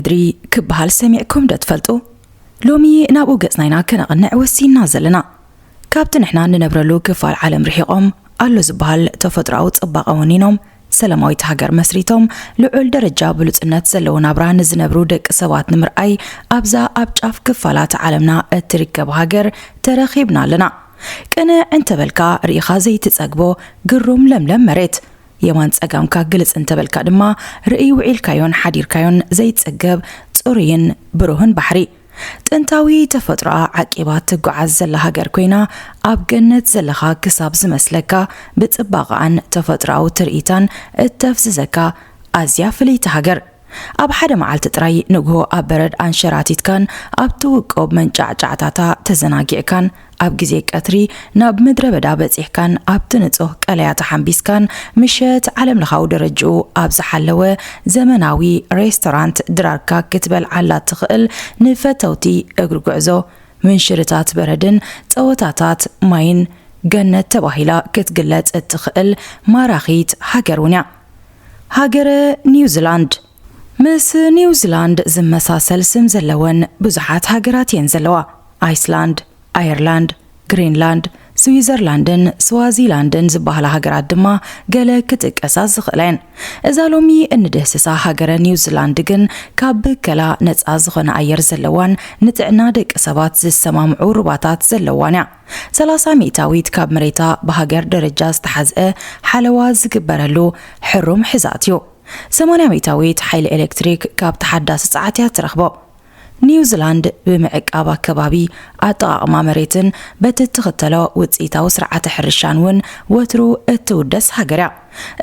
ምድሪ ክበሃል ሰሚዕኩም ዶ ትፈልጡ? ሎሚ ናብኡ ገጽና ኢና ከነቕንዕ ወሲንና ዘለና። ካብቲ ንሕና ንነብረሉ ክፋል ዓለም ርሒቖም ኣሎ ዝበሃል ተፈጥሮኣዊ ጽባቐ ወኒኖም፣ ሰላማዊት ሃገር መስሪቶም፣ ልዑል ደረጃ ብሉጽነት ዘለዎ ናብራ ንዝነብሩ ደቂ ሰባት ንምርኣይ ኣብዛ ኣብ ጫፍ ክፋላት ዓለምና እትርከብ ሃገር ተረኺብና ኣለና። ቅንዕ እንተበልካ ርኢኻ ዘይትጸግቦ ግሩም ለምለም መሬት፣ የማን ጸጋምካ ግልጽ እንተበልካ ድማ ርእይ ውዒልካዮን ሓዲርካዮን ዘይጸገብ ጽሩይን ብሩህን ባሕሪ። ጥንታዊ ተፈጥሮኣ ዓቂባ ትጓዓዝ ዘላ ሃገር ኮይና፣ ኣብ ገነት ዘለኻ ክሳብ ዝመስለካ፣ ብጽባቐኣን ተፈጥሮኣዊ ትርኢታን እተፍዝዘካ ኣዝያ ፍልይቲ ሃገር። ኣብ ሓደ መዓልቲ ጥራይ ንግሆ ኣብ በረድ ኣንሸራቲትካን ኣብቲ ውቁብ መንጫዕጫዕታታ ተዘናጊዕካን፣ ኣብ ግዜ ቀትሪ ናብ ምድረ በዳ በጺሕካን ኣብቲ ንጹህ ቀለያ ተሓንቢስካን፣ ምሸት ዓለምለኻዊ ደረጅኡ ኣብ ዝሓለወ ዘመናዊ ሬስቶራንት ድራርካ ክትበልዓላ ትኽእል፣ ንፈተውቲ እግሪ ጉዕዞ፣ ምንሽርታት በረድን ጸወታታት ማይን ገነት ተባሂላ ክትግለጽ እትኽእል ማራኺት ሃገር እውን እያ። ሃገረ ኒውዚላንድ። ምስ ኒውዚላንድ ዝመሳሰል ስም ዘለወን ብዙሓት ሃገራት እየን ዘለዋ። ኣይስላንድ፣ ኣየርላንድ፣ ግሪንላንድ፣ ስዊዘርላንድን ስዋዚላንድን ዝበሃላ ሃገራት ድማ ገለ ክጥቀሳ ዝኽእላ እየን። እዛ ሎሚ እንድህስሳ ሃገረ ኒውዚላንድ ግን ካብ ብከላ ነጻ ዝኾነ ኣየር ዘለዋን ንጥዕና ደቂ ሰባት ዝሰማምዑ ሩባታት ዘለዋን እያ። ሰላሳ ሚእታዊት ካብ መሬታ ብሃገር ደረጃ ዝተሓዝአ ሓለዋ ዝግበረሉ ሕሩም ሕዛት እዩ። ሰማንያ ሚእታዊት ሓይሊ ኤሌክትሪክ ካብ ተሓዳሲ ጸዓት እያ ትረኽቦ። ኒውዚላንድ ብምዕቃብ ኣከባቢ፣ ኣጠቓቕማ መሬትን በቲ እትኽተሎ ውጽኢታዊ ስርዓተ ሕርሻን እውን ወትሩ እትውደስ ሃገር እያ።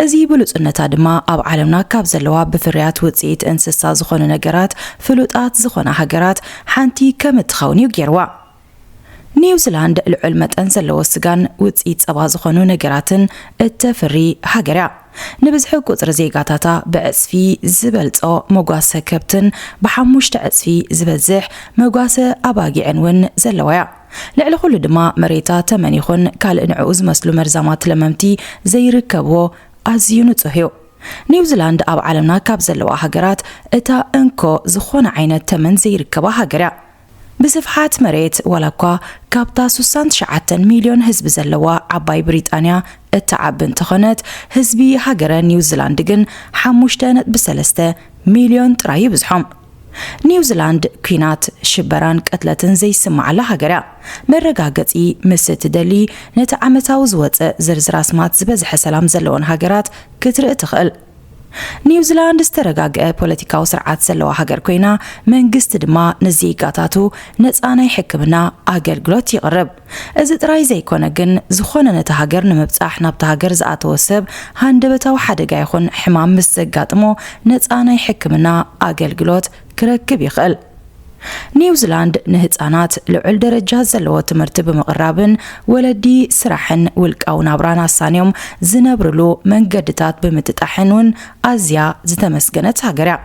እዚ ብሉጽነታ ድማ ኣብ ዓለምና ካብ ዘለዋ ብፍርያት ውጽኢት እንስሳ ዝኾኑ ነገራት ፍሉጣት ዝኾና ሃገራት ሓንቲ ከም እትኸውን እዩ ገይርዋ። ኒውዚላንድ ልዑል መጠን ዘለዎ ስጋን ውጽኢት ጸባ ዝኾኑ ነገራትን እተፍሪ ሃገር እያ። ንብዝሒ ቁጽሪ ዜጋታታ ብዕጽፊ ዝበልጾ መጓሰ ከብትን ብሓሙሽተ ዕጽፊ ዝበዝሕ መጓሰ ኣባጊዕን እውን ዘለዋ እያ። ልዕሊ ኩሉ ድማ መሬታ ተመን ይኹን ካልእ ንዕኡ ዝመስሉ መርዛማት ለመምቲ ዘይርከብዎ ኣዝዩ ንጹህ እዩ። ኒውዚላንድ ኣብ ዓለምና ካብ ዘለዋ ሃገራት እታ እንኮ ዝኾነ ዓይነት ተመን ዘይርከባ ሃገር እያ። ብስፍሓት መሬት ዋላ እኳ ካብታ ስሳን ትሽዓተን ሚልዮን ህዝቢ ዘለዋ ዓባይ ብሪጣንያ እትዓቢ እንተኾነት፣ ህዝቢ ሃገረ ኒውዚላንድ ግን ሓሙሽተ ነጥቢ ሰለስተ ሚልዮን ጥራይ ይብዝሖም። ኒውዚላንድ ኲናት፣ ሽበራን ቅትለትን ዘይስምዓላ ሃገር እያ። መረጋገጺ ምስ እትደሊ፣ ነቲ ዓመታዊ ዝወጽእ ዝርዝር ኣስማት ዝበዝሐ ሰላም ዘለወን ሃገራት ክትርኢ ትኽእል። ኒውዚላንድ ዝተረጋግአ ፖለቲካዊ ስርዓት ዘለዋ ሃገር ኮይና፣ መንግስቲ ድማ ንዜጋታቱ ነጻ ናይ ሕክምና ኣገልግሎት ይቕርብ። እዚ ጥራይ ዘይኮነ ግን፣ ዝኾነ ነታ ሃገር ንምብጻሕ ናብታ ሃገር ዝኣተወ ሰብ ሃንደበታዊ ሓደጋ ይኹን ሕማም ምስ ዘጋጥሞ፣ ነጻ ናይ ሕክምና ኣገልግሎት ክረክብ ይኽእል። ኒውዚላንድ ንህጻናት ልዑል ደረጃ ዘለዎ ትምህርቲ ብምቕራብን ወለዲ ስራሕን ውልቃዊ ናብራን ኣሳንዮም ዝነብርሉ መንገድታት ብምጥጣሕን እውን ኣዝያ ዝተመስገነት ሃገር እያ።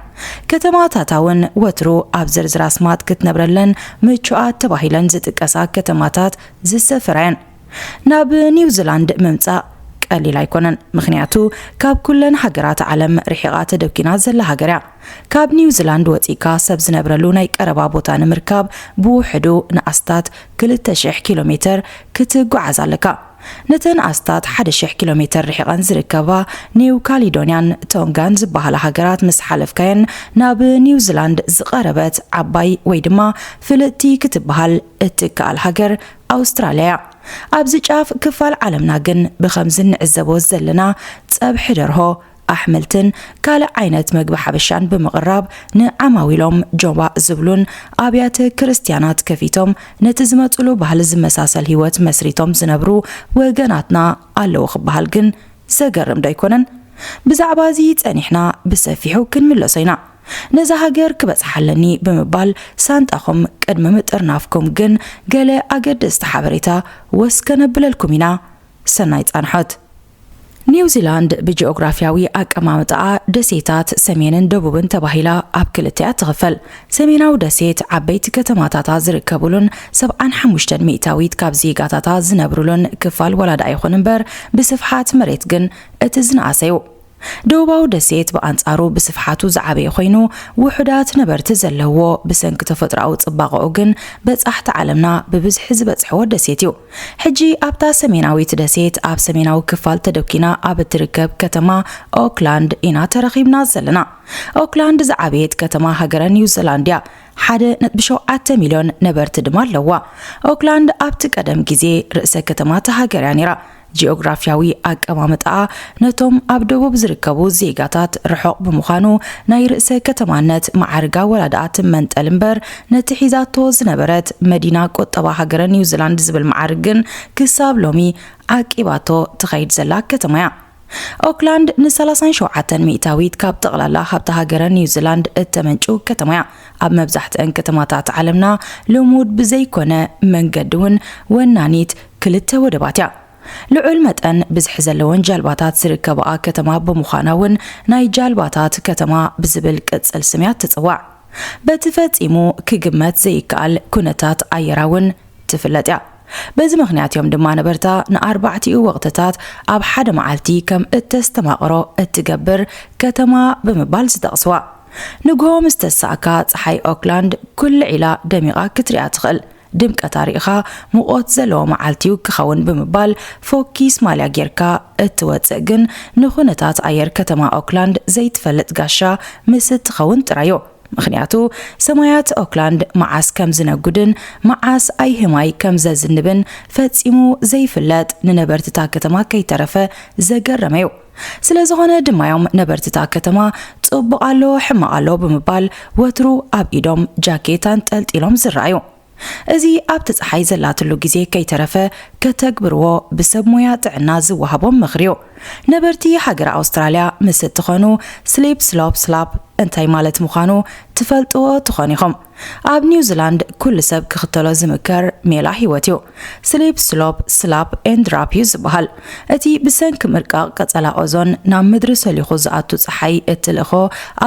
ከተማታታ እውን ወትሩ ኣብ ዝርዝር ኣስማት ክትነብረለን ምቹኣት ተባሂለን ዝጥቀሳ ከተማታት ዝሰፈራ እየን። ናብ ኒውዚላንድ ምምጻእ ቀሊል ኣይኮነን፣ ምኽንያቱ ካብ ኩለን ሃገራት ዓለም ርሒቓ ተደኪና ዘላ ሃገር እያ። ካብ ኒውዚላንድ ወጺእካ ሰብ ዝነብረሉ ናይ ቀረባ ቦታ ንምርካብ ብውሕዱ ንኣስታት ክልተ ሽሕ ኪሎ ሜተር ክትጓዓዝ ኣለካ። ነተን ኣስታት ሓደ ሽሕ ኪሎ ሜተር ርሒቐን ዝርከባ ኒው ካሊዶንያን ቶንጋን ዝበሃላ ሃገራት ምስ ሓለፍካየን፣ ናብ ኒውዚላንድ ዝቐረበት ዓባይ ወይ ድማ ፍልጥቲ ክትበሃል እትከኣል ሃገር ኣውስትራልያ እያ። ኣብዚ ጫፍ ክፋል ዓለምና ግን፣ ብኸምዚ እንዕዘቦ ዘለና ጸብሒ ደርሆ፣ ኣሕምልትን ካልእ ዓይነት መግቢ ሓበሻን ብምቕራብ፣ ንዓማዊሎም ጆባእ ዝብሉን ኣብያተ ክርስትያናት ከፊቶም ነቲ ዝመጹሉ ባህሊ ዝመሳሰል ህይወት መስሪቶም ዝነብሩ ወገናትና ኣለዉ ክበሃል ግን ዘገርም ዶ ኣይኮነን? ብዛዕባ እዚ ጸኒሕና ብሰፊሑ ክንምለሶ ኢና። ነዛ ሃገር ክበጽሓ ኣለኒ ብምባል ሳንጣኹም ቅድሚ ምጥርናፍኩም ግን፣ ገለ ኣገደስቲ ሓበሬታ ወስ ከነብለልኩም ኢና። ሰናይ ጻንሖት። ኒውዚላንድ ብጂኦግራፍያዊ ኣቀማምጣኣ ደሴታት ሰሜንን ደቡብን ተባሂላ ኣብ ክልተ እያ ትኽፈል። ሰሜናዊ ደሴት ዓበይቲ ከተማታታ ዝርከቡሉን ሰብዓን ሓሙሽተን ሚእታዊት ካብ ዜጋታታ ዝነብሩሉን ክፋል ዋላ ደኣ ይኹን እምበር፣ ብስፍሓት መሬት ግን እቲ ዝነኣሰ እዩ። ደቡባዊ ደሴት ብኣንጻሩ ብስፍሓቱ ዝዓበየ ኮይኑ፣ ውሑዳት ነበርቲ ዘለዎ፣ ብሰንኪ ተፈጥሮኣዊ ጽባቐኡ ግን በጻሕቲ ዓለምና ብብዝሒ ዝበጽሕዎ ደሴት እዩ። ሕጂ ኣብታ ሰሜናዊት ደሴት ኣብ ሰሜናዊ ክፋል ተደኪና ኣብ እትርከብ ከተማ ኦክላንድ ኢና ተረኺብና ዘለና። ኦክላንድ ዝዓበየት ከተማ ሃገረ ኒውዚላንድ እያ። ሓደ ነጥቢ ሸውዓተ ሚልዮን ነበርቲ ድማ ኣለዋ። ኦክላንድ ኣብቲ ቀደም ግዜ ርእሰ ከተማ እታ ሃገር እያ ነይራ። ጂኦግራፍያዊ ኣቀማምጣኣ ነቶም ኣብ ደቡብ ዝርከቡ ዜጋታት ርሑቕ ብምዃኑ፣ ናይ ርእሰ ከተማነት መዓርጋ ወላ ደኣ ትመንጠል እምበር፣ ነቲ ሒዛቶ ዝነበረት መዲና ቁጠባ ሃገረ ኒውዚላንድ ዝብል መዓርግ ግን ክሳብ ሎሚ ዓቂባቶ ትኸይድ ዘላ ከተማ እያ። ኦክላንድ ን ሰላሳን ሸውዓተን ሚእታዊት ካብ ጠቕላላ ሃብቲ ሃገረ ኒውዚላንድ እተመንጩ ከተማ እያ። ኣብ መብዛሕትአን ከተማታት ዓለምና ልሙድ ብዘይኮነ መንገዲ እውን ወናኒት ክልተ ወደባት እያ። ልዑል መጠን ብዝሒ ዘለወን ጃልባታት ዝርከብኣ ከተማ ብምዃና እውን ናይ ጃልባታት ከተማ ብዝብል ቅጽል ስም እያ ትጽዋዕ። በቲ ፈጺሙ ክግመት ዘይከኣል ኩነታት ኣየራ እውን ትፍለጥ እያ። በዚ ምኽንያት እዮም ድማ ነበርታ ንኣርባዕቲኡ ወቕትታት ኣብ ሓደ መዓልቲ ከም እተስተማቕሮ እትገብር ከተማ ብምባል ዝጠቕስዋ። ንግሆ ምስ ተሳእካ ጸሓይ ኦክላንድ ኩልዕ ኢላ ደሚቓ ክትሪኣ ትኽእል። ድምቀታ ርኢኻ ሙቐት ዘለዎ መዓልቲ እዩ ክኸውን ብምባል ፎኪስ ማልያ ጌርካ እትወጽእ ግን ንኹነታት ኣየር ከተማ ኦክላንድ ዘይትፈልጥ ጋሻ ምስ እትኸውን ጥራይ እዩ። ምኽንያቱ ሰማያት ኦክላንድ መዓስ ከም ዝነጉድን መዓስ ኣይህማይ ከም ዘዝንብን ፈጺሙ ዘይፍለጥ ንነበርትታ ከተማ ከይተረፈ ዘገረመ እዩ። ስለ ዝኾነ ድማ እዮም ነበርትታ ከተማ ጽቡቕ ኣሎ ሕማቕ ኣሎ ብምባል ወትሩ ኣብ ኢዶም ጃኬት ኣንጠልጢሎም ዝረኣዩ። እዚ ኣብቲ ጸሓይ ዘላትሉ ግዜ ከይተረፈ ከተግብርዎ ብሰብ ሞያ ጥዕና ዝወሃቦም ምኽሪ እዩ። ነበርቲ ሃገረ ኣውስትራልያ ምስ እትኾኑ ስሊፕ ስሎፕ ስላፕ እንታይ ማለት ምዃኑ ትፈልጥዎ ትኾኑ ኢኹም። ኣብ ኒውዚላንድ ኩሉ ሰብ ክኽተሎ ዝምከር ሜላ ህይወት እዩ። ስሊፕ ስሎፕ ስላፕ ኤንድ ራፕ እዩ ዝበሃል። እቲ ብሰንኪ ምርቃቕ ቀጸላ ኦዞን ናብ ምድሪ ሰሊኹ ዝኣቱ ጸሓይ እትልእኾ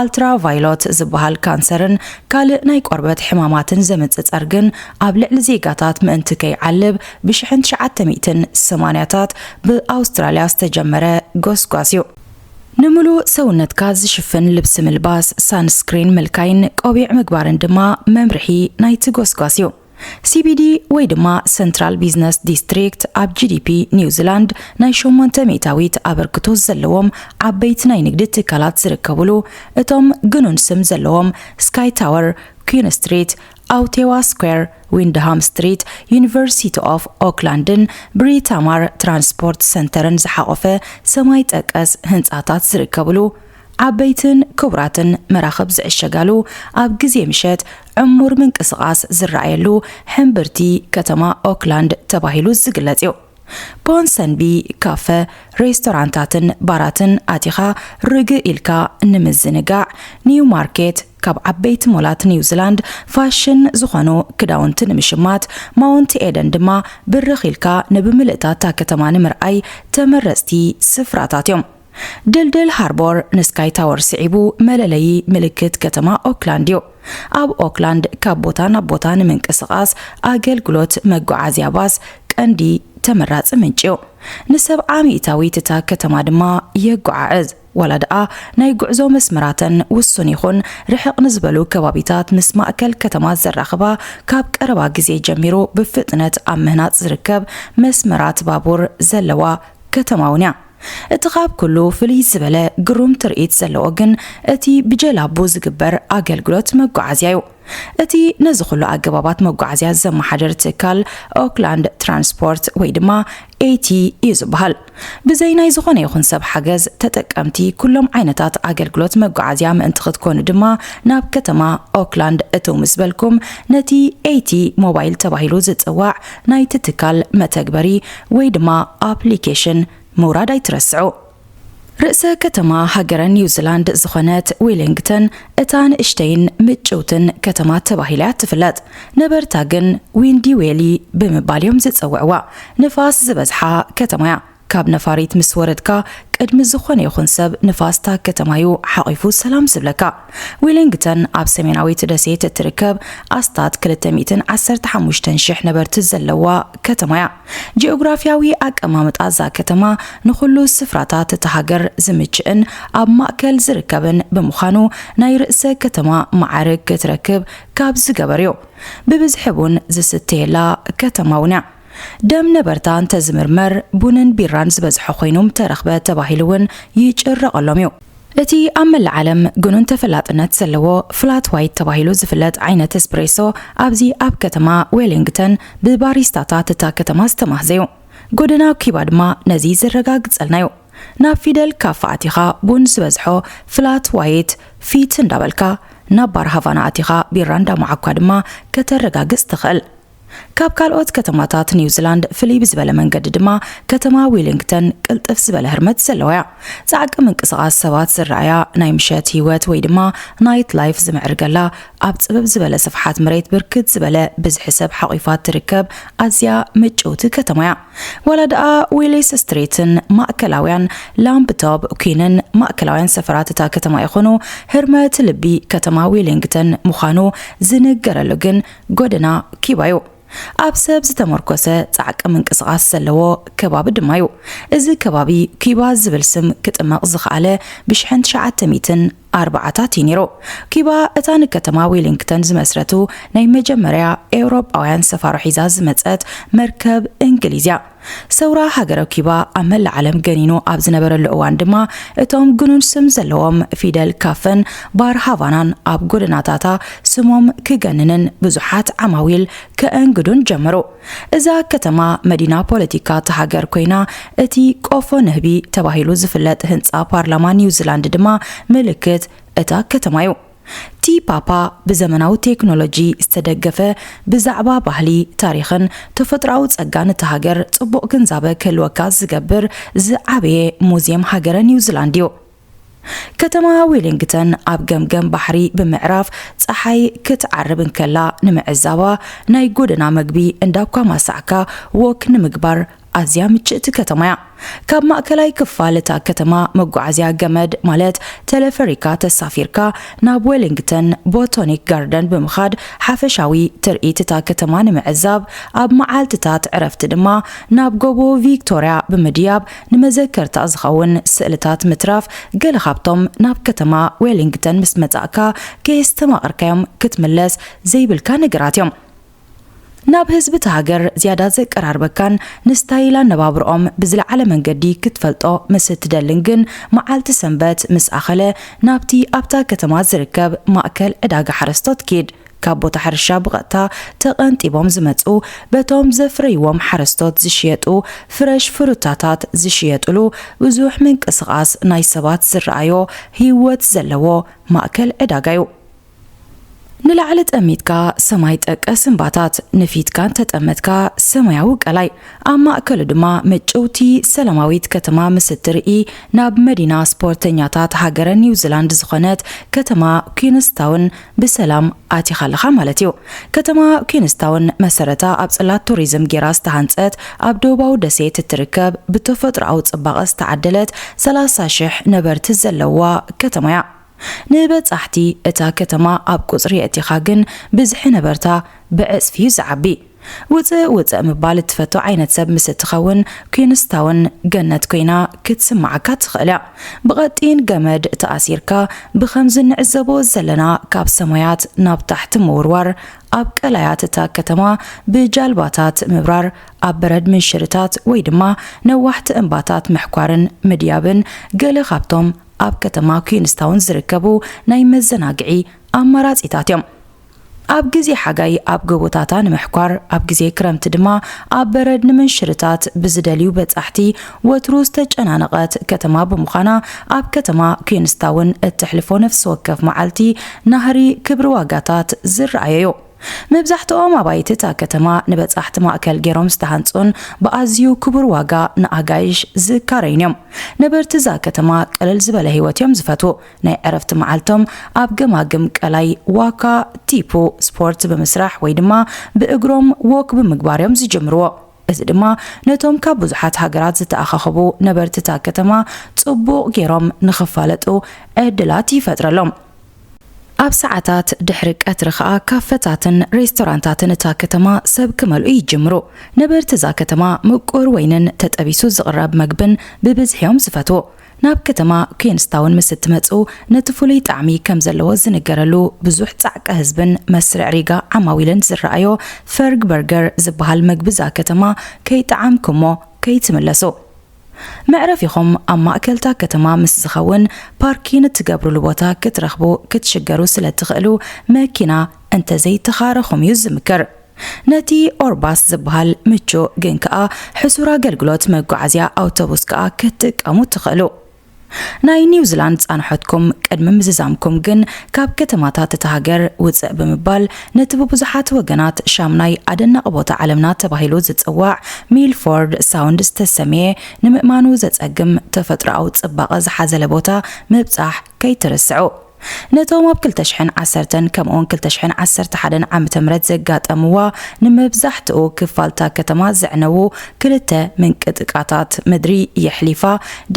ኣልትራቫይሎት ዝበሃል ካንሰርን ካልእ ናይ ቆርበት ሕማማትን ዘምጽእ ጸርግን ኣብ ልዕሊ ዜጋታት ምእንቲ ከይዓልብ ብሽሕን ትሽዓተ ሚእትን ሰማንያታት ብኣውስትራልያ ዝተጀመረ ጎስጓስ እዩ። ንምሉእ ሰውነትካ ዝሽፍን ልብሲ ምልባስ፣ ሳንስክሪን ምልካይን ቆቢዕ ምግባርን ድማ መምርሒ ናይቲ ጎስጓስ እዩ። ሲ ቢ ዲ ወይ ድማ ሰንትራል ቢዝነስ ዲስትሪክት ኣብ ጂ ዲ ፒ ኒውዚላንድ ናይ ሸሞንተ ሚእታዊት ኣበርክቶ ዘለዎም ዓበይቲ ናይ ንግዲ ትካላት ዝርከብሉ፣ እቶም ግኑን ስም ዘለዎም ስካይ ታወር፣ ኩን ስትሪት፣ ኣውቴዋ ስኩዌር፣ ዊንድሃም ስትሪት፣ ዩኒቨርሲቲ ኦፍ ኦክላንድን ብሪታማር ትራንስፖርት ሰንተርን ዝሓቖፈ ሰማይ ጠቀስ ህንጻታት ዝርከብሉ፣ ዓበይትን ክቡራትን መራኽብ ዝዕሸጋሉ፣ ኣብ ግዜ ምሸት ዕሙር ምንቅስቓስ ዝረኣየሉ ሕምብርቲ ከተማ ኦክላንድ ተባሂሉ ዝግለጽ እዩ። ፖንሰንቢ ካፈ፣ ሬስቶራንታትን ባራትን ኣቲኻ ርግእ ኢልካ ንምዝንጋዕ፣ ኒው ማርኬት፣ ካብ ዓበይቲ ሞላት ኒውዚላንድ ፋሽን ዝኾኑ ክዳውንቲ ንምሽማት፣ ማውንት ኤደን ድማ ብርኽ ኢልካ ንብምልእታ እታ ከተማ ንምርኣይ ተመረጽቲ ስፍራታት እዮም። ድልድል ሃርቦር ንስካይ ታወር ስዒቡ መለለዪ ምልክት ከተማ ኦክላንድ እዩ። ኣብ ኦክላንድ ካብ ቦታ ናብ ቦታ ንምንቅስቓስ ኣገልግሎት መጓዓዝያ ባስ ቀንዲ ተመራጺ ምንጪ እዩ። ንሰብዓ ሚእታዊት እታ ከተማ ድማ የጓዓዕዝ። ዋላ ደኣ ናይ ጉዕዞ መስመራተን ውሱን ይኹን፣ ርሕቕ ንዝበሉ ከባቢታት ምስ ማእከል ከተማ ዘራኽባ፣ ካብ ቀረባ ግዜ ጀሚሩ ብፍጥነት ኣብ ምህናጽ ዝርከብ መስመራት ባቡር ዘለዋ ከተማ እውን እያ። እቲ ካብ ኩሉ ፍልይ ዝበለ ግሩም ትርኢት ዘለዎ ግን እቲ ብጀላቡ ዝግበር ኣገልግሎት መጓዓዝያ እዩ። እቲ ነዚ ኩሉ ኣገባባት መጓዓዝያ ዘመሓድር ትካል ኦክላንድ ትራንስፖርት ወይ ድማ ኤ ቲ እዩ ዝበሃል። ብዘይ ናይ ዝኾነ ይኹን ሰብ ሓገዝ ተጠቀምቲ ኩሎም ዓይነታት ኣገልግሎት መጓዓዝያ ምእንቲ ክትኮኑ ድማ ናብ ከተማ ኦክላንድ እትው ምስ በልኩም ነቲ ኤ ቲ ሞባይል ተባሂሉ ዝጽዋዕ ናይቲ ትካል መተግበሪ ወይ ድማ ኣፕሊኬሽን ምውራድ ኣይትረስዑ። ርእሰ ከተማ ሃገረ ኒውዚላንድ ዝኾነት ዌሊንግተን እታ ንእሽተይን ምጭውትን ከተማ ተባሂላ እያ ትፍለጥ። ነበርታ ግን ዊንዲ ዌሊ ብምባል እዮም ዝጸውዕዋ። ንፋስ ዝበዝሓ ከተማ እያ። ካብ ነፋሪት ምስ ወረድካ ቅድሚ ዝኾነ ይኹን ሰብ ንፋስ እታ ከተማ እዩ ሓቒፉ ሰላም ዝብለካ። ዊሊንግተን ኣብ ሰሜናዊት ደሴት እትርከብ ኣስታት ክልተ ሚእትን ዓሰርተ ሓሙሽተን ሽሕ ነበርቲ ዘለዋ ከተማ እያ። ጂኦግራፊያዊ ኣቀማምጣ እዛ ከተማ ንኹሉ ስፍራታት እታ ሃገር ዝምችእን ኣብ ማእከል ዝርከብን ብምዃኑ፣ ናይ ርእሰ ከተማ ማዕርግ ክትረክብ ካብ ዝገበር እዩ። ብብዝሒ ቡን ዝስተየላ ከተማ እውን እያ። ደም ነበርታ እንተዝምርመር፣ ቡንን ቢራን ዝበዝሖ ኮይኖም ተረኽበ ተባሂሉ እውን ይጭረቐሎም እዩ። እቲ ኣብ መላእ ዓለም ግኑን ተፈላጥነት ዘለዎ ፍላት ዋይት ተባሂሉ ዝፍለጥ ዓይነት ኤስፕሬሶ፣ ኣብዚ ኣብ ከተማ ዌሊንግተን ብባሪስታታት እታ ከተማ ዝተማህዘ እዩ። ጎደና ኪባ ድማ ነዚ ዘረጋግጸልና እዩ። ናብ ፊደል ካፈ ኣቲኻ ቡን ዝበዝሖ ፍላት ዋይት ፊት እንዳበልካ፣ ናብ ባር ሃቫና ኣቲኻ ቢራ እንዳመዓኳ ድማ ከተረጋግጽ ትኽእል። ካብ ካልኦት ከተማታት ኒውዚላንድ ፍልይ ብዝበለ መንገዲ ድማ፣ ከተማ ዊሊንግተን ቅልጥፍ ዝበለ ህርመት ዘለዋ እያ። ጻዕቂ ምንቅስቓስ ሰባት ዝረኣያ፣ ናይ ምሸት ህይወት ወይ ድማ ናይት ላይፍ ዝምዕርገላ፣ ኣብ ጽብብ ዝበለ ስፍሓት መሬት ብርክት ዝበለ ብዝሒ ሰብ ሓቒፋ ትርከብ ኣዝያ ምጭውቲ ከተማ እያ። ዋላ ደኣ ዊሊስ ስትሪትን ማእከላውያን ላምብቶብ ኲንን ማእከላውያን ሰፈራት እታ ከተማ ይኹኑ፣ ህርመት ልቢ ከተማ ዊሊንግተን ምዃኑ ዝንገረሉ ግን ጎደና ኪባ እዩ። ኣብ ሰብ ዝተመርኮሰ ጻዕቂ ምንቅስቓስ ዘለዎ ከባቢ ድማ እዩ። እዚ ከባቢ ኪባ ዝብል ስም ክጥመቕ ዝኸኣለ ብሽሕን ትሽዓተ ሚእትን ኣርባዓታት እዩ ነይሩ። ኪባ እታ ንከተማ ዊሊንግተን ዝመስረቱ ናይ መጀመርያ ኤውሮጳውያን ሰፋሮ ሒዛ ዝመጸት መርከብ እንግሊዝ እያ። ሰውራ ሃገረ ኪባ ኣብ መላእ ዓለም ገኒኑ ኣብ ዝነበረሉ እዋን ድማ፣ እቶም ግኑን ስም ዘለዎም ፊደል ካፈን ባር ሃቫናን ኣብ ጎደናታታ ስሞም ክገንንን ብዙሓት ዓማዊል ከእንግዱን ጀመሩ። እዛ ከተማ መዲና ፖለቲካ እታ ሃገር ኮይና፣ እቲ ቆፎ ንህቢ ተባሂሉ ዝፍለጥ ህንጻ ፓርላማ ኒውዚላንድ ድማ ምልክት እታ ከተማ እዩ። ቲ ፓፓ ብዘመናዊ ቴክኖሎጂ ዝተደገፈ፣ ብዛዕባ ባህሊ፣ ታሪኽን ተፈጥሮኣዊ ጸጋን እታ ሃገር ጽቡቕ ግንዛበ ክህልወካ ዝገብር ዝዓበየ ሙዝየም ሃገረ ኒውዚላንድ እዩ። ከተማ ዌሊንግተን ኣብ ገምገም ባሕሪ ብምዕራፍ ጸሓይ ክትዓርብ እንከላ ንምዕዛባ፣ ናይ ጎደና መግቢ እንዳኳ ማሳዕካ ወክ ንምግባር ኣዝያ ምችእቲ ከተማ እያ። ካብ ማእከላይ ክፋል እታ ከተማ መጓዓዝያ ገመድ ማለት ተለፈሪካ ተሳፊርካ ናብ ዌሊንግተን ቦታኒክ ጋርደን ብምኻድ ሓፈሻዊ ትርኢት እታ ከተማ ንምዕዛብ ኣብ መዓልትታት ዕረፍቲ ድማ ናብ ጎቦ ቪክቶርያ ብምድያብ ንመዘከርታ ዝኸውን ስእልታት ምትራፍ ገለ ካብቶም ናብ ከተማ ዌሊንግተን ምስ መጻእካ ከየስተማቐርካዮም ክትምለስ ዘይብልካ ነገራት እዮም። ናብ ህዝቢ እታ ሃገር ዝያዳ ዘቀራርበካን ንስታይል ኣነባብርኦም ብዝለዓለ መንገዲ ክትፈልጦ ምስ እትደልን ግን፣ መዓልቲ ሰንበት ምስ ኣኸለ ናብቲ ኣብታ ከተማ ዝርከብ ማእከል ዕዳጋ ሓረስቶት ኪድ። ካብ ቦታ ሕርሻ ብቐጥታ ተቐንጢቦም ዝመጹ፣ በቶም ዘፍረይዎም ሓረስቶት ዝሽየጡ ፍረሽ ፍሩታታት ዝሽየጥሉ ብዙሕ ምንቅስቓስ ናይ ሰባት ዝረኣዮ ህይወት ዘለዎ ማእከል ዕዳጋ እዩ። ንላዕሊ ጠሚትካ ሰማይ ጠቀስ እምባታት፣ ንፊትካ እንተጠመትካ ሰማያዊ ቀላይ፣ ኣብ ማእከሉ ድማ ምጭውቲ ሰላማዊት ከተማ ምስ እትርኢ፣ ናብ መዲና ስፖርተኛታት ሃገረ ኒውዚላንድ ዝኾነት ከተማ ኲንስታውን ብሰላም ኣቲኻ ኣለኻ ማለት እዩ። ከተማ ኲንስታውን መሰረታ ኣብ ጽላት ቱሪዝም ጌራ ዝተሃንጸት፣ ኣብ ደቡባዊ ደሴት እትርከብ ብተፈጥሮኣዊ ጽባቐ ዝተዓደለት ሰላሳ ሽሕ ነበርቲ ዘለዋ ከተማ እያ። ንበጻሕቲ እታ ከተማ ኣብ ቁጽሪ የእቲኻ ግን ብዝሒ ነበርታ ብዕጽፊ እዩ ዝዓቢ። ውጽእ ውጽእ ምባል እትፈቱ ዓይነት ሰብ ምስ እትኸውን፣ ኲንስታውን ገነት ኮይና ክትስምዓካ ትኽእል እያ። ብቐጢን ገመድ ተኣሲርካ፣ ብኸምዚ ንዕዘቦ ዘለና ካብ ሰማያት ናብ ታሕቲ ምውርዋር፣ ኣብ ቀላያት እታ ከተማ ብጃልባታት ምብራር፣ ኣብ በረድ ምንሽርታት ወይ ድማ ነዋሕቲ እምባታት ምሕኳርን ምድያብን ገለ ካብቶም ኣብ ከተማ ኲንስታውን ዝርከቡ ናይ መዘናግዒ ኣማራጺታት እዮም። ኣብ ግዜ ሓጋይ ኣብ ጎቦታታ ንምሕኳር፣ ኣብ ግዜ ክረምቲ ድማ ኣብ በረድ ንምንሽርታት ብዝደልዩ በጻሕቲ ወትሩ ዝተጨናነቐት ከተማ ብምዃና፣ ኣብ ከተማ ኲንስታውን እተሕልፎ ነፍሲ ወከፍ መዓልቲ ናህሪ ክብሪ ዋጋታት ዝረኣዮ እዩ። መብዛሕትኦም ኣባይቲ እታ ከተማ ንበጻሕቲ ማእከል ገይሮም ዝተሃንጹን ብኣዝዩ ክቡር ዋጋ ንኣጋይሽ ዝካረዩን እዮም። ነበርቲ እዛ ከተማ ቅልል ዝበለ ህይወት እዮም ዝፈትዉ። ናይ ዕረፍቲ መዓልቶም ኣብ ገማግም ቀላይ ዋካ ቲፑ ስፖርት ብምስራሕ ወይ ድማ ብእግሮም ዎክ ብምግባር እዮም ዝጅምርዎ። እዚ ድማ ነቶም ካብ ብዙሓት ሃገራት ዝተኣኻኸቡ ነበርቲ እታ ከተማ ጽቡቕ ገይሮም ንኽፋለጡ ዕድላት ይፈጥረሎም። ኣብ ሰዓታት ድሕሪ ቀትሪ ኸኣ ካፈታትን ሬስቶራንታትን እታ ከተማ ሰብ ክመልኡ ይጅምሩ። ነበርቲ እዛ ከተማ ምቁር ወይንን ተጠቢሱ ዝቕረብ መግብን ብብዝሒ እዮም ዝፈትዉ። ናብ ከተማ ኩንስታውን ምስ እትመጹ፣ ነቲ ፍሉይ ጣዕሚ ከም ዘለዎ ዝንገረሉ ብዙሕ ጻዕቂ ህዝብን መስርዕ ሪጋ ዓማዊልን ዝረኣዮ ፈርግ በርገር ዝበሃል መግቢ እዛ ከተማ ከይጠዓምኩሞ ከይትምለሱ። መዕረፊኹም ኣብ ማእከልታ ከተማ ምስ ዝኸውን፣ ፓርኪን እትገብሩሉ ቦታ ክትረኽቡ ክትሽገሩ ስለ እትኽእሉ፣ መኪና እንተዘይተኻረኹም እዩ ዝምከር። ነቲ ኦርባስ ዝበሃል ምቹእ ግን ከኣ ሕሱር ኣገልግሎት መጓዓዝያ ኣውቶቡስ ከኣ ክትጥቀሙ ትኽእሉ። ናይ ኒውዚላንድ ጻንሖትኩም ቅድሚ ምዝዛምኩም ግን፣ ካብ ከተማታት እታ ሃገር ውጽእ ብምባል፣ ነቲ ብብዙሓት ወገናት ሻምናይ ኣደናቒ ቦታ ዓለምና ተባሂሉ ዝጽዋዕ ሚልፎርድ ሳውንድ ዝተሰምየ፣ ንምእማኑ ዘጸግም ተፈጥሮኣዊ ጽባቐ ዝሓዘለ ቦታ ምብጻሕ ከይትርስዑ። ነቶም ኣብ ክልተ ሽሕን ዓሰርተን ከምኡውን ክልተ ሽሕን ዓሰርተ ሓደን ዓመተ ምህረት ዘጋጠምዋ፣ ንመብዛሕትኡ ክፋልታ ከተማ ዘዕነዉ ክልተ ምንቅጥቃታት ምድሪ የሕሊፋ፣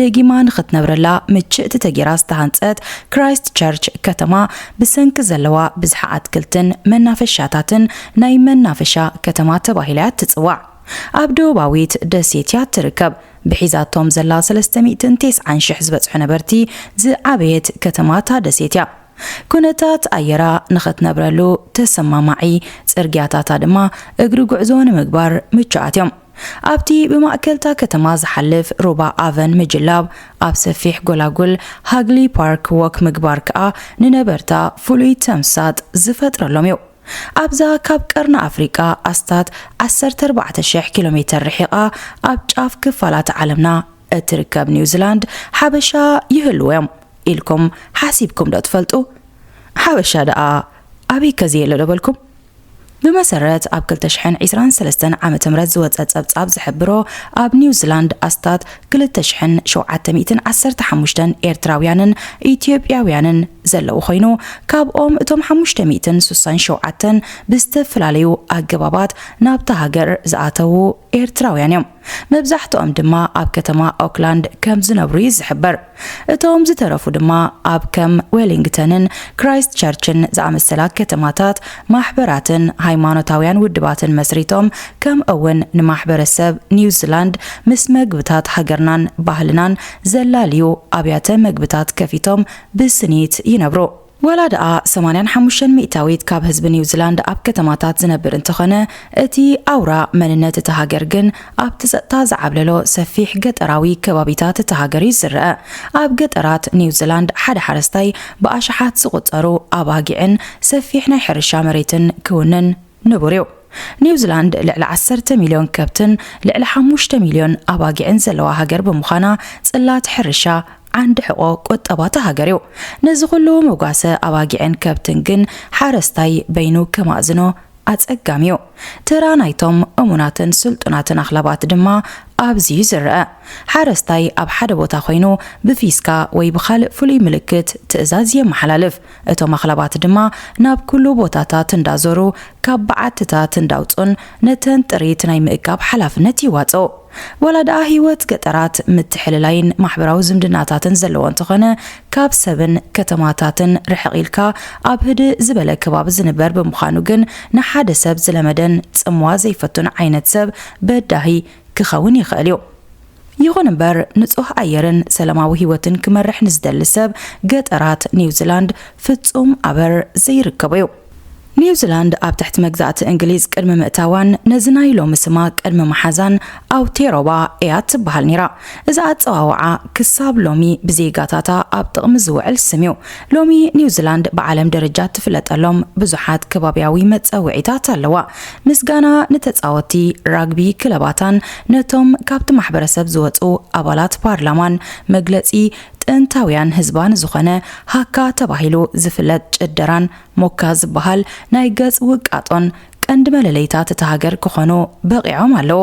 ደጊማ ንኽትነብረላ ምችእቲ ተጌራ ዝተሃንጸት ክራይስት ቸርች ከተማ፣ ብሰንኪ ዘለዋ ብዝሒ ኣትክልትን መናፈሻታትን ናይ መናፈሻ ከተማ ተባሂላ እያ ትጽዋዕ። ኣብ ደቡባዊት ደሴት እያ ትርከብ። ብሒዛቶም ዘላ ሰለስተ ሚእትን ተስዓን ሽሕ ዝበጽሑ ነበርቲ ዝዓበየት ከተማ እታ ደሴት እያ። ኩነታት ኣየራ ንኽትነብረሉ ተሰማማዒ፣ ጽርግያታታ ድማ እግሪ ጉዕዞ ንምግባር ምቹኣት እዮም። ኣብቲ ብማእከልታ ከተማ ዝሓልፍ ሩባ ኣቨን ምጅላብ፣ ኣብ ሰፊሕ ጎላጉል ሃግሊ ፓርክ ዎክ ምግባር ከኣ ንነበርታ ፍሉይ ተምሳጥ ዝፈጥረሎም እዩ። ኣብዛ ካብ ቀርኒ ኣፍሪቃ ኣስታት ዓሰርተ ኣርባዕተ ሽሕ ኪሎ ሜተር ርሒቓ ኣብ ጫፍ ክፋላት ዓለምና እትርከብ ኒውዚላንድ፣ ሓበሻ ይህልዎ እዮም ኢልኩም ሓሲብኩም ዶ ትፈልጡ? ሓበሻ ደኣ ኣበይ ከ ዘየለ ዶ በልኩም? ብመሰረት ኣብ ክልተ ሽሕን ዕስራን ሰለስተን ዓመተ ምህረት ዝወጸ ጸብጻብ ዝሕብሮ፣ ኣብ ኒውዚላንድ ኣስታት ክልተ ሽሕን ሸውዓተ ሚእትን ዓሰርተ ሓሙሽተን ኤርትራውያንን ኢትዮጵያውያንን ዘለዉ ኮይኑ፣ ካብኦም እቶም ሓሙሽተ ሚእትን ስሳን ሸውዓተን ብዝተፈላለዩ ኣገባባት ናብታ ሃገር ዝኣተዉ ኤርትራውያን እዮም። መብዛሕትኦም ድማ ኣብ ከተማ ኦክላንድ ከም ዝነብሩ እዩ ዝሕበር። እቶም ዝተረፉ ድማ ኣብ ከም ዌሊንግተንን ክራይስት ቸርችን ዝኣመሰላ ከተማታት ማሕበራትን ሃይማኖታውያን ውድባትን መስሪቶም፣ ከምኡ እውን ንማሕበረሰብ ኒውዚላንድ ምስ መግብታት ሃገርናን ባህልናን ዘላልዩ ኣብያተ መግብታት ከፊቶም ብስኒት ይነብሩ። ወላ ደኣ ሰማንያን ሓሙሽተን ሚእታዊት ካብ ህዝቢ ኒውዚላንድ ኣብ ከተማታት ዝነብር እንተኾነ፣ እቲ ኣውራ መንነት እታ ሃገር ግን ኣብቲ ጸጥታ ዝዓብለሎ ሰፊሕ ገጠራዊ ከባቢታት እታ ሃገር እዩ ዝረአ። ኣብ ገጠራት ኒውዚላንድ ሓደ ሓረስታይ ብኣሽሓት ዝቑጸሩ ኣባጊዕን ሰፊሕ ናይ ሕርሻ መሬትን ክውንን ንቡር እዩ። ኒውዚላንድ ልዕሊ ዓሰርተ ሚልዮን ከብትን ልዕሊ ሓሙሽተ ሚልዮን ኣባጊዕን ዘለዋ ሃገር ብምዃና፣ ጽላት ሕርሻ ዓንዲ ሕቖ ቁጠባ እታ ሃገር እዩ። ነዚ ኩሉ መጓሰ ኣባጊዕን ከብትን ግን ሓረስታይ በይኑ ከማእዝኖ ኣጸጋሚ እዩ። ተራ ናይቶም እሙናትን ስልጡናትን ኣኽላባት ድማ ኣብዚ እዩ ዝረአ። ሓረስታይ ኣብ ሓደ ቦታ ኮይኑ ብፊስካ ወይ ብኻልእ ፍሉይ ምልክት ትእዛዝ የመሓላልፍ። እቶም ኣኽላባት ድማ ናብ ኩሉ ቦታታት እንዳዞሩ ካብ በዓትታት እንዳውጹን ነተን ጥሪት ናይ ምእካብ ሓላፍነት ይዋጽኡ። ወላ ደኣ ህይወት ገጠራት ምትሕልላይን ማሕበራዊ ዝምድናታትን ዘለዎ እንተኾነ፣ ካብ ሰብን ከተማታትን ርሕቕ ኢልካ ኣብ ህድእ ዝበለ ከባቢ ዝንበር ብምዃኑ ግን፣ ንሓደ ሰብ ዝለመደን ጽምዋ ዘይፈቱን ዓይነት ሰብ በዳሂ ክኸውን ይኽእል እዩ። ይኹን እምበር፣ ንጹህ ኣየርን ሰላማዊ ህይወትን ክመርሕ ንዝደሊ ሰብ፣ ገጠራት ኒውዚላንድ ፍጹም ኣበር ዘይርከቦ እዩ። ኒውዚላንድ ኣብ ትሕቲ መግዛእቲ እንግሊዝ ቅድሚ ምእታዋን፣ ነዚ ናይ ሎሚ ስማ ቅድሚ መሓዛን ኣውቴሮባ እያ ትበሃል ነይራ። እዚ ኣጸዋውዓ ክሳብ ሎሚ ብዜጋታታ ኣብ ጥቕሚ ዝውዕል ስም እዩ። ሎሚ ኒውዚላንድ ብዓለም ደረጃ ትፍለጠሎም ብዙሓት ከባብያዊ መጸውዒታት ኣለዋ። ምስጋና ንተጻወትቲ ራግቢ ክለባታን ነቶም ካብቲ ማሕበረሰብ ዝወጹ ኣባላት ፓርላማን፣ መግለጺ ጥንታውያን ህዝባ ንዝኾነ ሃካ ተባሂሉ ዝፍለጥ ጭደራን ሞካ ዝበሃል ናይ ገጽ ውቃጦን ቀንዲ መለለይታት እታ ሃገር ክኾኑ በቒዖም ኣለዉ።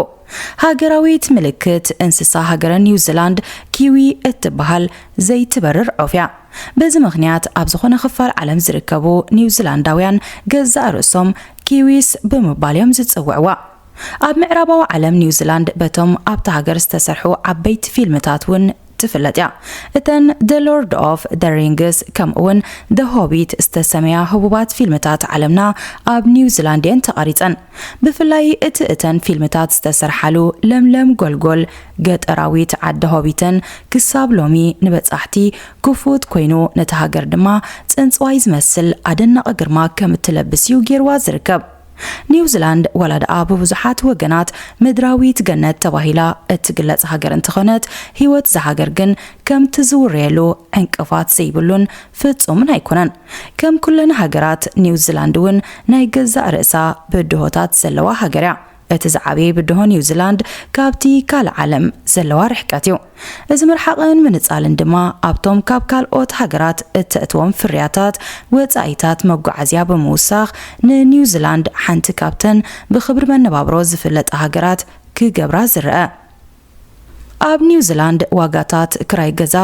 ሃገራዊት ምልክት እንስሳ ሃገረ ኒውዚላንድ ኪዊ እትበሃል ዘይትበርር ዑፍ እያ። በዚ ምኽንያት ኣብ ዝኾነ ክፋል ዓለም ዝርከቡ ኒውዚላንዳውያን ገዛእ ርእሶም ኪዊስ ብምባል እዮም ዝጽውዕዋ። ኣብ ምዕራባዊ ዓለም ኒውዚላንድ በቶም ኣብታ ሃገር ዝተሰርሑ ዓበይቲ ፊልምታት እውን ትፍለጥ እያ። እተን The Lord of the Rings ከምኡ እውን The Hobbit ዝተሰመያ ህቡባት ፊልምታት ዓለምና ኣብ ኒውዚላንድ እየን ተቐሪጸን። ብፍላይ እቲ እተን ፊልምታት ዝተሰርሓሉ ለምለም ጎልጎል፣ ገጠራዊት ዓዲ ሆቢተን ክሳብ ሎሚ ንበጻሕቲ ክፉት ኮይኑ፣ ነቲ ሃገር ድማ ጽንጽዋይ ዝመስል ኣደናቒ ግርማ ከም እትለብስ እዩ ገይርዋ ዝርከብ። ኒውዚላንድ ዋላ ደኣ ብብዙሓት ወገናት ምድራዊት ገነት ተባሂላ እትግለጽ ሃገር እንተኾነት፣ ህይወት እዛ ሃገር ግን ከምቲ ዝውረየሉ ዕንቅፋት ዘይብሉን ፍጹምን ኣይኮነን። ከም ኩለን ሃገራት፣ ኒውዚላንድ እውን ናይ ገዛእ ርእሳ ብድሆታት ዘለዋ ሃገር እያ። እቲ ዝዓበየ ብድሆ ኒውዚላንድ ካብቲ ካልእ ዓለም ዘለዋ ርሕቀት እዩ። እዚ ምርሓቕን ምንጻልን ድማ ኣብቶም ካብ ካልኦት ሃገራት እተእትዎም ፍርያታት ወጻኢታት መጓዓዝያ ብምውሳኽ ንኒውዚላንድ ሓንቲ ካብተን ብኽብሪ መነባብሮ ዝፍለጣ ሃገራት ክገብራ ዝረአ። ኣብ ኒውዚላንድ ዋጋታት ክራይ ገዛ፣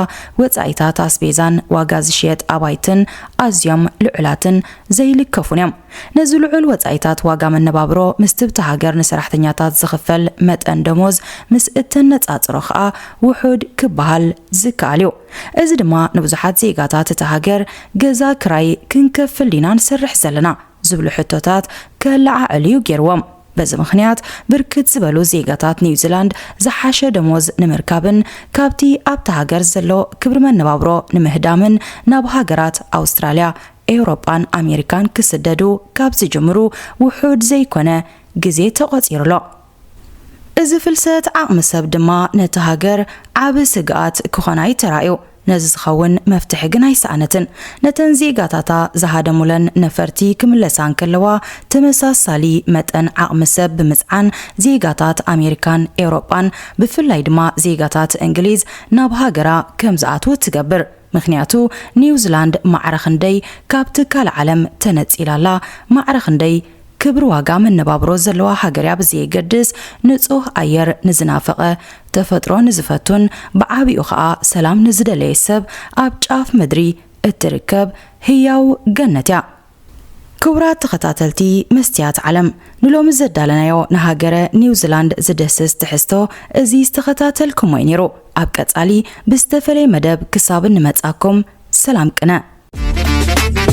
ወጻኢታት ኣስቤዛን ዋጋ ዝሽየጥ ኣባይትን ኣዝዮም ልዑላትን ዘይልከፉን እዮም። ነዚ ልዑል ወጻኢታት ዋጋ መነባብሮ ምስቲ ብቲ ሃገር ንሰራሕተኛታት ዝኽፈል መጠን ደሞዝ ምስ እተነጻጽሮ ከኣ ውሑድ ክበሃል ዝከኣል እዩ። እዚ ድማ ንብዙሓት ዜጋታት እታ ሃገር ገዛ ክራይ ክንከፍል ዲና ንሰርሕ ዘለና ዝብሉ ሕቶታት ከለዓዕሉ እዩ ገይርዎም። በዚ ምኽንያት ብርክት ዝበሉ ዜጋታት ኒውዚላንድ ዝሓሸ ደሞዝ ንምርካብን ካብቲ ኣብታ ሃገር ዘሎ ክብሪ መነባብሮ ንምህዳምን ናብ ሃገራት ኣውስትራልያ፣ ኤውሮጳን ኣሜሪካን ክስደዱ ካብ ዝጅምሩ ውሑድ ዘይኮነ ግዜ ተቖጺሩ ኣሎ። እዚ ፍልሰት ዓቕሚ ሰብ ድማ ነቲ ሃገር ዓቢ ስግኣት ክኾና እዩ ተራእዩ። ነዚ ዝኸውን መፍትሒ ግን ኣይሰኣነትን። ነተን ዜጋታታ ዝሃደሙለን ነፈርቲ ክምለሳ እንከለዋ፣ ተመሳሳሊ መጠን ዓቕሚ ሰብ ብምጽዓን ዜጋታት ኣሜሪካን ኤውሮጳን፣ ብፍላይ ድማ ዜጋታት እንግሊዝ ናብ ሃገራ ከም ዝኣትዉ ትገብር። ምኽንያቱ ኒውዚላንድ ማዕረ ክንደይ ካብ ትካል ዓለም ተነጺላ ኣላ፣ ማዕረ ክንደይ ክብሪ ዋጋ መነባብሮ ዘለዋ ሃገር እያ ብዘየገድስ፣ ንጹህ ኣየር ንዝናፈቐ፣ ተፈጥሮ ንዝፈቱን ብዓቢኡ ኸኣ ሰላም ንዝደለየ ሰብ ኣብ ጫፍ ምድሪ እትርከብ ህያው ገነት እያ። ክቡራት ተኸታተልቲ መስትያት ዓለም፣ ንሎሚ ዘዳለናዮ ንሃገረ ኒውዚላንድ ዝድህስስ ትሕዝቶ እዚ ዝተኸታተልኩሞ እዩ ነይሩ። ኣብ ቀጻሊ ብዝተፈለየ መደብ ክሳብ እንመጻኩም፣ ሰላም ቅነ።